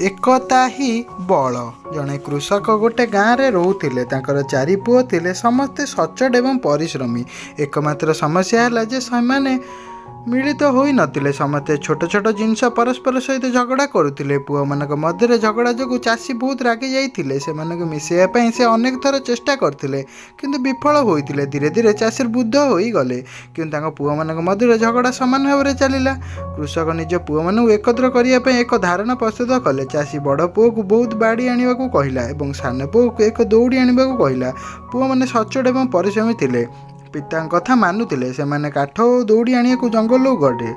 ଏକତା ହିଁ ବଳ। ଜଣେ କୃଷକ ଗୋଟେ ଗାଁରେ ରହୁଥିଲେ। ତାଙ୍କର ଚାରି ପୁଅ ଥିଲେ। ସମସ୍ତେ ସଚ୍ଚୋଟ ଏବଂ ପରିଶ୍ରମୀ। ଏକମାତ୍ର ସମସ୍ୟା ହେଲା ଯେ ସେମାନେ ମିଳିତ ହୋଇନଥିଲେ। ସମସ୍ତେ ଛୋଟ ଛୋଟ ଜିନିଷ ପରସ୍ପର ସହିତ ଝଗଡ଼ା କରୁଥିଲେ। ପୁଅମାନଙ୍କ ମଧ୍ୟରେ ଝଗଡ଼ା ଯୋଗୁଁ ଚାଷୀ ବହୁତ ରାଗି ଯାଇଥିଲେ। ସେମାନଙ୍କୁ ମିଶାଇବା ପାଇଁ ସେ ଅନେକ ଥର ଚେଷ୍ଟା କରିଥିଲେ, କିନ୍ତୁ ବିଫଳ ହୋଇଥିଲେ। ଧୀରେ ଧୀରେ ଚାଷୀ ବୃଦ୍ଧ ହୋଇଗଲେ, କିନ୍ତୁ ତାଙ୍କ ପୁଅମାନଙ୍କ ମଧ୍ୟରେ ଝଗଡ଼ା ସମାନ ଭାବରେ ଚାଲିଲା। କୃଷକ ନିଜ ପୁଅମାନଙ୍କୁ ଏକତ୍ର କରିବା ପାଇଁ ଏକ ଧାରଣା ପ୍ରସ୍ତୁତ କଲେ। ଚାଷୀ ବଡ଼ ପୁଅକୁ ବହୁତ ବାଡ଼ି ଆଣିବାକୁ କହିଲା ଏବଂ ସାନ ପୁଅକୁ ଏକ ଦଉଡ଼ି ଆଣିବାକୁ କହିଲା। ପୁଅମାନେ ସଚ୍ଚୋଟ ଏବଂ ପରିଶ୍ରମୀ ଥିଲେ। ପିତାଙ୍କ କଥା ମାନୁଥିଲେ। ସେମାନେ କାଠ ଓ ଦଉଡ଼ି ଆଣିବାକୁ ଜଙ୍ଗଲକୁ ଗଲେ।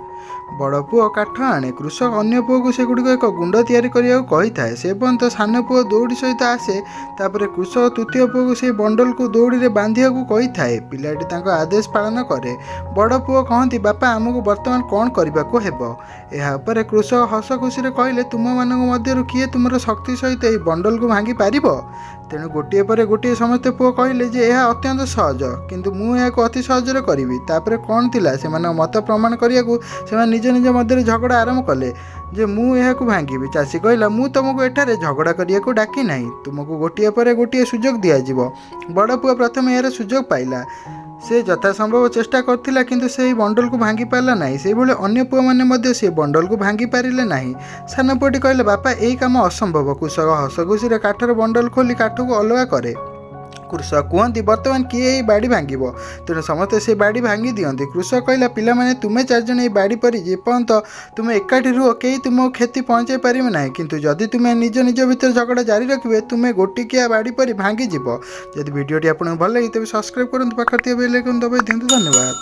ବଡ଼ ପୁଅ କାଠ ଆଣେ। କୃଷକ ଅନ୍ୟ ପୁଅକୁ ସେଗୁଡ଼ିକ ଏକ ଗୁଣ୍ଡ ତିଆରି କରିବାକୁ କହିଥାଏ। ସେ ପର୍ଯ୍ୟନ୍ତ ସାନ ପୁଅ ଦଉଡ଼ି ସହିତ ଆସେ। ତାପରେ କୃଷକ ତୃତୀୟ ପୁଅକୁ ସେହି ବଣ୍ଡଲକୁ ଦଉଡ଼ିରେ ବାନ୍ଧିବାକୁ କହିଥାଏ। ପିଲାଟି ତାଙ୍କ ଆଦେଶ ପାଳନ କରେ। ବଡ଼ ପୁଅ କହନ୍ତି, "ବାପା, ଆମକୁ ବର୍ତ୍ତମାନ କ'ଣ କରିବାକୁ ହେବ?" ଏହା ଉପରେ କୃଷକ ହସ ଖୁସିରେ କହିଲେ, "ତୁମମାନଙ୍କ ମଧ୍ୟରୁ କିଏ ତୁମର ଶକ୍ତି ସହିତ ଏହି ବଣ୍ଡଲକୁ ଭାଙ୍ଗି ପାରିବ?" ତେଣୁ ଗୋଟିଏ ପରେ ଗୋଟିଏ ସମସ୍ତେ ପୁଅ କହିଲେ ଯେ ଏହା ଅତ୍ୟନ୍ତ ସହଜ, କିନ୍ତୁ ମୁଁ ଏହାକୁ ଅତି ସହଜରେ କରିବି। ତାପରେ କ'ଣ ଥିଲା, ସେମାନଙ୍କ ମତ ପ୍ରମାଣ କରିବାକୁ ସେମାନେ ନିଜ ନିଜ ମଧ୍ୟରେ ଝଗଡ଼ା ଆରମ୍ଭ କଲେ ଯେ ମୁଁ ଏହାକୁ ଭାଙ୍ଗିବି। ଚାଷୀ କହିଲା, "ମୁଁ ତୁମକୁ ଏଠାରେ ଝଗଡ଼ା କରିବାକୁ ଡାକି ନାହିଁ। ତୁମକୁ ଗୋଟିଏ ପରେ ଗୋଟିଏ ସୁଯୋଗ ଦିଆଯିବ।" ବଡ଼ ପୁଅ ପ୍ରଥମେ ଏହାର ସୁଯୋଗ ପାଇଲା। ସେ ଯଥାସମ୍ଭବ ଚେଷ୍ଟା କରିଥିଲା, କିନ୍ତୁ ସେହି ବଣ୍ଡଲକୁ ଭାଙ୍ଗି ପାରିଲା ନାହିଁ। ସେହିଭଳି ଅନ୍ୟ ପୁଅମାନେ ମଧ୍ୟ ସେ ବଣ୍ଡଲକୁ ଭାଙ୍ଗି ପାରିଲେ ନାହିଁ। ସାନ ପୁଅଟି କହିଲେ, "ବାପା, ଏହି କାମ ଅସମ୍ଭବ।" କୃଷକ ହସ ଖୁସିରେ କାଠର ବଣ୍ଡଲ ଖୋଲି କାଠକୁ ଅଲଗା କରେ। କୃଷକ କୁହନ୍ତି, "ବର୍ତ୍ତମାନ କିଏ ଏହି ବାଡ଼ି ଭାଙ୍ଗିବ?" ତେଣୁ ସମସ୍ତେ ସେ ବାଡ଼ି ଭାଙ୍ଗି ଦିଅନ୍ତି। କୃଷକ କହିଲା, "ପିଲାମାନେ, ତୁମେ ଚାରିଜଣ ଏହି ବାଡ଼ି ପରି। ଯେପର୍ଯ୍ୟନ୍ତ ତୁମେ ଏକାଠି ରୁହ, କେହି ତୁମକୁ କ୍ଷତି ପହଞ୍ଚାଇ ପାରିବେ ନାହିଁ। କିନ୍ତୁ ଯଦି ତୁମେ ନିଜ ନିଜ ଭିତରେ ଝଗଡ଼ା ଜାରି ରଖିବେ, ତୁମେ ଗୋଟିକିଆ ବାଡ଼ି ପରି ଭାଙ୍ଗିଯିବ।" ଯଦି ଭିଡ଼ିଓଟି ଆପଣଙ୍କୁ ଭଲ ଲାଗେ, ତେବେ ସବସ୍କ୍ରାଇବ୍ କରନ୍ତୁ। ପାଖରେ ଥିବା ବେଲ୍ ଆଇକନ୍ ଦବାଇ ଦିଅନ୍ତୁ। ଧନ୍ୟବାଦ।